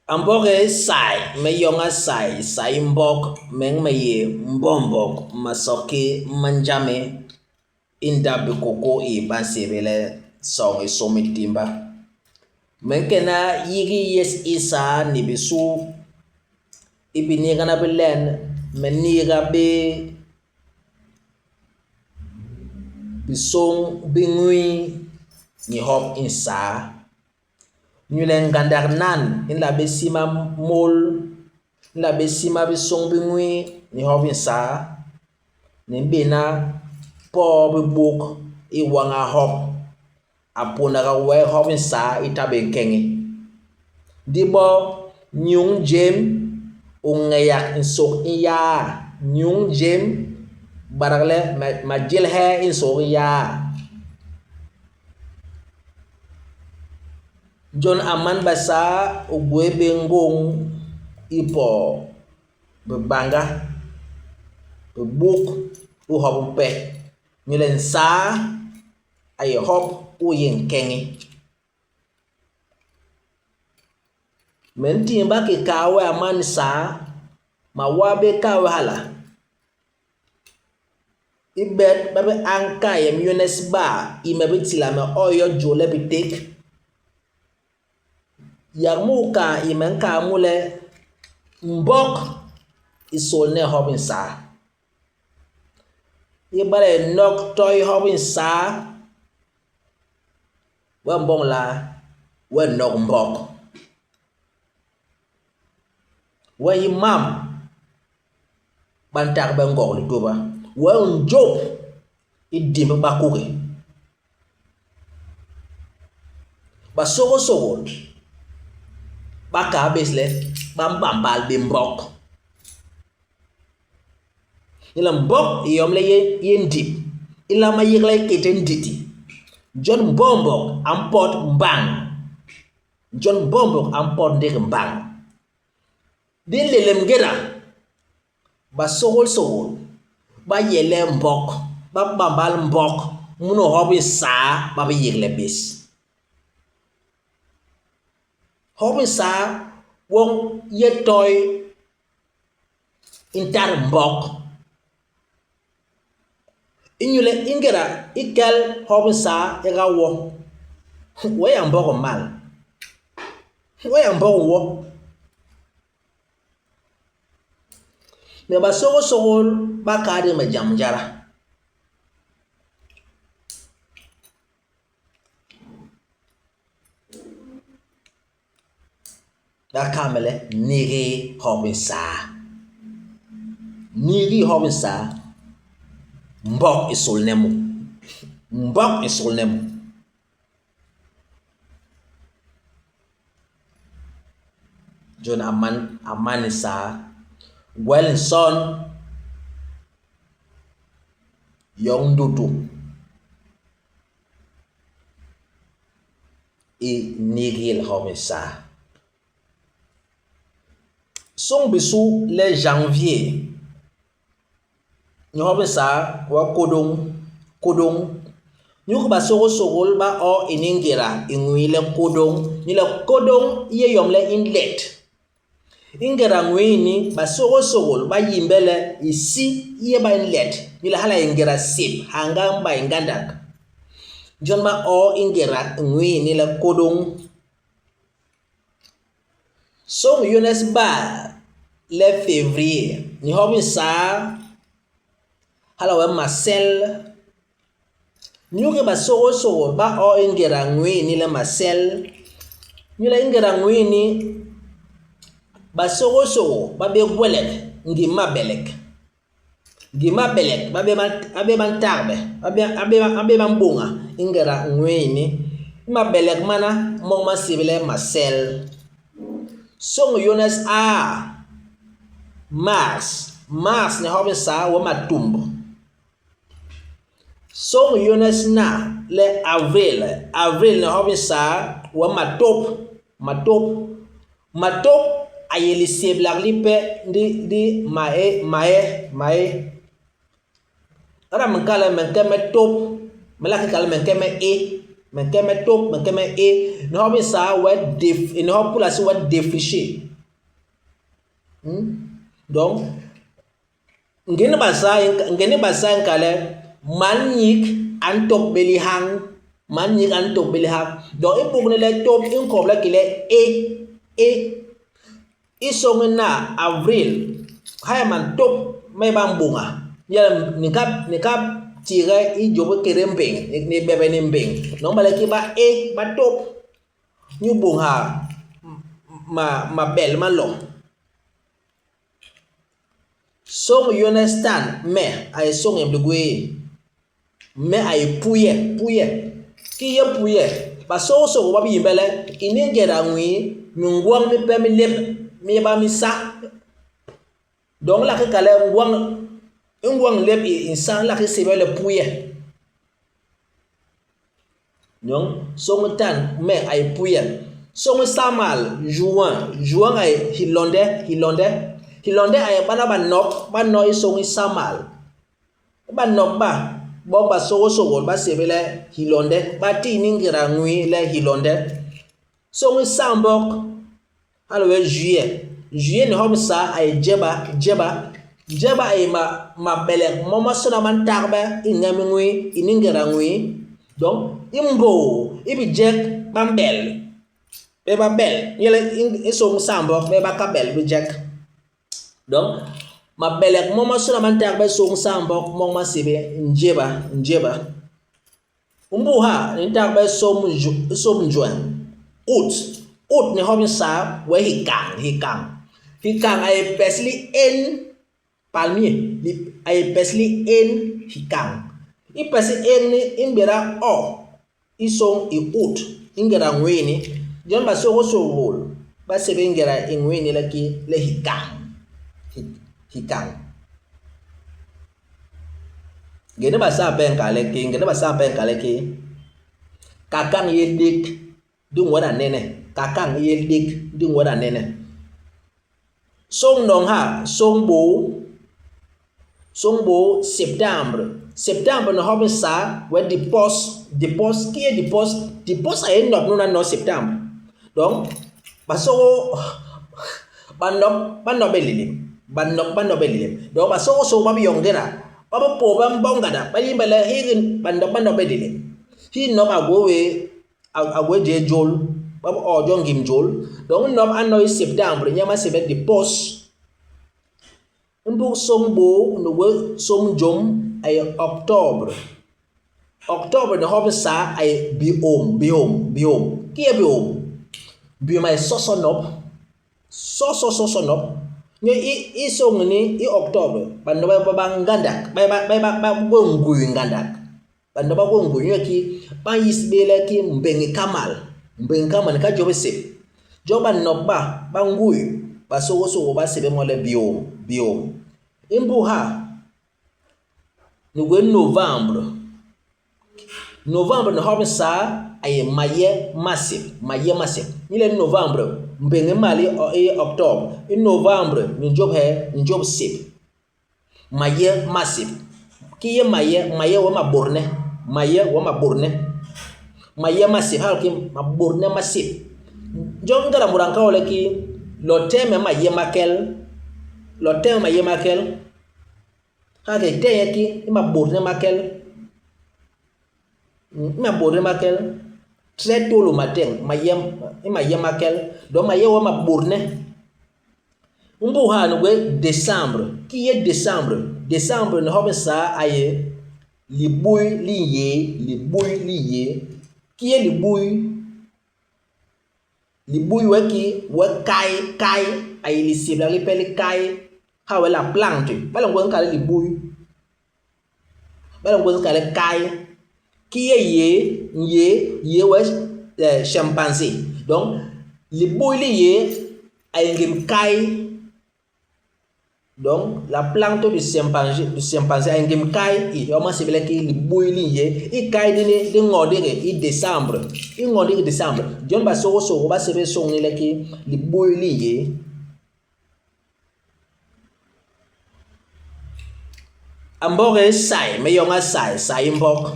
A mbok e say, me yoña say, say mbok, meñ me yé mbombok masoki ma Njame i ndap bikôkô i ba nsébél le soñ i sôm i timba. Me nkena yigil yés i saa ni bisu i biniigana bi len, me niiga bé bisôñ bi ñwii ni hop i nsaa. Inyule ngandak nan i nla bé sima môl, i nla bé sima bisôñ bi nwii ni hop i nsaa, ni mbéna poo bibuk i wañga hop, a pôônaga wee hop i nsaa i ta bé nkeñi. Ndi bo, nyuñ jém u ñeyak nsôk i yaa, nyuñ jém badak le majél hee i nsôk i yaa. Jon a man Basaa u gwéé bé ngôñ i poo bibañga bibuk u hop mpe inyule nsaa a yé hop u yé nkeñi. Me ntiimba ki kaa we a man Saa, ma waa bé kaa we hala. I bet ba bi añ kaat yem yônôs baa i me bi tila me o yo jôl le biték. Yak mu kaat i me nkal mu le mbok i sôlne hop i nsaa. Ibale i nok toi hop i nsaa, we mboñ laa? We nok mbok. We yi mam ba ntagbe Ngog Lituba, wee u njôp i dimb bakugi. Basôgôlsôgôl ba kal bés le ba mbambal bé mbok. Ni le mbok i yom le i yé ndip, i nlama yégla ikété nditi. Jon mbombok a mpot mbañ. Jon mbombok a mpot ndék mbañ. Ndi nlélém ngéda, basôgôlsôgôl ba yé le mbok, ba bambal mbok munu hop i nsaa ba bi yégle bés. Hop i nsaa won yé toi i ntat mbok. Inyule i ngéda i kel hop nsaa i ga wo, wee yak mbok u mal, wee yak mbok u nwo. Me basôgôlsôgôl ba kal me jam jada. Ba kal me le, Nigil hop nsaa. Nigil hop nsaa, mbok i sulne mu. Mbok i sulne mu. Jon a man, a man nsaa, gwel nson, yoñ ndutu. I nigil hop nsaa. Sôñ bisu le janvier, ni hop nsaa wa kodong, kodong. Inyuki basôgôlsôgôl ba o ini ngéda i nwii le kodong? Inyule kodong i yé yom le i nlet. I ngéda nwii ini, basôgôlsôgôl ba yimbe le hisi hi yé bañ let, inyule hala a yé ngéda sép, hañngaa mbai ngandak. Jon ba oo i ngéda nwii ini le kodong. Sôñ yônôs baa le février ni hop nsaa, hala wee masel. Inyuki basôgôlsôgôl ba oo i ngéda nwii ini le masel? Inyule i ngéda nwii ini, basôgôlsôgôl ba bé gwelek ngim mabelek. Ngim mabelek ba bé ba bé ba ntagbe, ba bé ba bé ba bé ba mbôña i ngéda nwii ini. I mabelek mana mon ma nsébél le masel. Sôñ yônôs aa, mars, mars ni hop nsaa wee matumb. Sôñ yônôs na le avril, avril ni hop nsaa wee matôp, matôp. Matôp a yé liséblak lipe ndi ndi maé, maé, maé. Hala me nkal le me nke me tôp, me nla ki kal le me nke me é. Me nke me tôp, me nke me é. Ni hop nsaa wee def, ni hop pulasi wee défricher. Donc, ngén Basaa ngén Basaa i nkal le man nyik a ntôp bé lihañ, man nyik a ntôp bé lihañ. Donc i buk ini le tôp i nkobla ki le é, é. I sôñ ina, avril, ha nyen mantôp ma yé ba mbôña. Ni ka ni ka tiige i jôp ikédé mbéñ, ni bebe ni mbéñ. Donc ibale ki ba é, ba tôp inyu boñ ha ma mabel ma lo. Sôñ yônhes tan, mai, a yé sôñ yem ligwéé. Mai a yé puye, puye. Kii yé puye? Basôgôsôgô ba bi yimbe le ini ngéda nwii mingwañ mimpe mi lép mi yé ba mi sa. Donc nla ki kal le ngwañ i ngwañ lép i nsa nla ki sébél le puye. Donc sôñ tan, mai a yé puye. Sôñ samal, juin, juin a yé hilônde, hilônde. Hilônde a yé bana banop ba no i sôñ samal. Ba nok ba, bon ba sôgôsôgôl ba sébél le hilônde, ba ti ni ngéda nwii le hilônde. Sôñ i saambok, hala wee juillet, juillet ni hop nsaa a yé jeba, jeba. Jeba a yé ma mabelek momasôna ma ntagbe i ñem nwii, i ni ngéda nwii. Donc i mbôô i bijek ba mbel, be ba bel, ngélé i sôñ saambok be ba ka bel bijek. Donc, mabelek momasôna ma ntagbe sôñ saambok mon ma nsébél njéba, njéba. U mbus ha, ni ntagbe sôñ juin, août. Août ni hop nsaa wee hikañ, hikañ. Hikañ a yé pes li én palmier, a yé pes li én hikañ. I pes i én ni i mbéda o i sôñ i août, i ngéda nwii ini. Jon basôgôlsôgôl ba sébél ngéda i nwii ini le kii? Le hikañ, hikañ. Ngéda Basaa a nkal le kii? Ngéda Basaa a nkal le kii? Kakañ i yé lék ndi nwet a nene. Kakañ i yé lék ndi nwet a nene. Sôñ noñ ha, sôñ bôô, sôñ bôô septembre. Septembre ni hop nsaa wee dipos, dipos. Kii yé dipos? Dipos a yé nop nunu a no septembre. Donc basôgôl ba nop ba nop bé nlélém, ba nop ba nop bé nlélém. Donc basôgôlsôgôl ba bi yoñ ngéda, ba bi pôôba mbôngada, ba yimbe le hiki ba nop ba nop bé nlélém. Hiki nop a gwé wé a gwé jé jôl, ba bi ôô jo ngim jôl. Donc nop a no i septembre nyen ba nsébél dipos. I mbus sôñ bôô nu gwé sôñ jôm a yé octobre. Octobre ni hop nsaa a yé biôôm, biôôm, biôôm. Kii yé biôôm? Biôôm a yé soso nop, soso soso nop. Nyo i i sôñ ini i octobre banop ba ba ngandak, ba ba ba ba gwé ngui ngandak. Banop ba gwé ngui inyu kii ba nyis bé le kii mbéñ i kamal, mbéñ i kamal ni ka jôp i sép. Jon banop ba ba ngui, basôgôsôgô ba sébél mo le biôôm, biôôm. I mbus ha, ni gwé novembre. Novembre ni hop nsaa a yé maye ma sép, maye ma sép. Ni le novembre mbéñ i mal i octobre, i novembre ni njôp hee? Ni njôp sép. Maye ma sép. Kii yé maye? Maye wee maborne. Maye wee maborne. Maye ma sép hala kii maborne ma sép. Jon ngéda mut a nkal we le kii lo téé me maye ma kel, lo téé me maye ma kel, hala kii téé nye kii i maborne ma kel, i maborne ma kel très tôt le matin maye i maye ma kel. Donc maye wee maborne. Mbus ha ni gwé décembre. Kii yé décembre? Décembre ni hop nsaa a yé libuy li nyéé, libuy li nyéé. Kii yé libuy? Libuy wee kii? Wee kai, kai a yé lisébla lipe li kai. Hala wee la plante. Ibale ngwés nkal le libuy, ibale ngwés nkal le kai. Kii yé yéé? Yéé, yéé wee chimpanzé. Donc libuy li yéé a yé ngim kai. Donc la plante du chimpanzé, du chimpanzé a yé ngim kai i yon ba nsébél le kii libuy li nyéé. I kai dini di ño ndigi i décembre, i ño ndigi décembre. Jon basôgôsôgô ba sébél sôñ ini le kii libuy li nyéé. A mbok e sai, me yoñ a sai, sai i mbok.